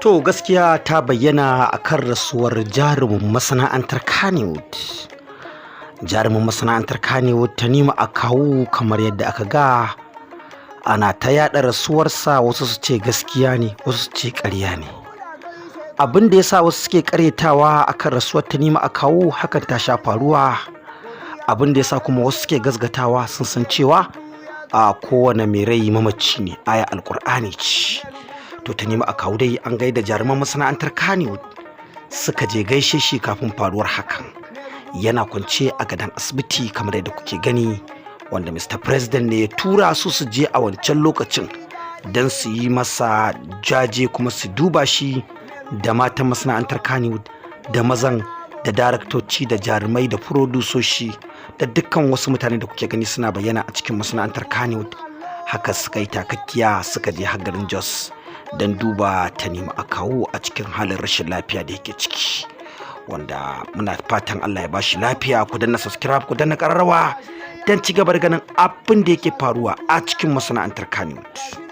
To, gaskiya ta bayyana a kan rasuwar jarumin masana'antar Kannywood. Jarumin masana'antar Kannywood Tanimu Akawu, kamar yadda aka ga ana ta yaɗa rasuwarsa, wasu su ce gaskiya ne, wasu su ce ƙarya ne. Abin da ya sa wasu suke ƙaryatawa akan rasuwar Tanimu Akawu, hakan ta sha faruwa. Abin da ya sa kuma wasu suke gasgatawa, sun san cewa a kowane mai rai mamaci ne, aya Alƙur'ani ce. To, Tanimu Akawu dai an gaida jaruman masana'antar Kannywood suka je gaishe shi kafin faruwar hakan. Yana kwance a gadon asibiti kamar yadda kuke gani, wanda Mr President ne ya tura su su je a wancan lokacin don su yi masa jaje kuma su duba shi, da matan masana'antar Kannywood da mazan da daraktoci da jarumai da furodusoshi da dukkan wasu mutane da kuke gani suna bayyana a cikin masana'antar Kannywood. Haka suka yi takakkiya suka je har garin Jos don duba Tanimu Akawu a cikin halin rashin lafiya da yake ciki, wanda muna fatan Allah ya bashi lafiya. Ku danna subscribe, ku danna kararrawa don ci gaba da ganin abin da yake faruwa a cikin masana'antar Kannywood.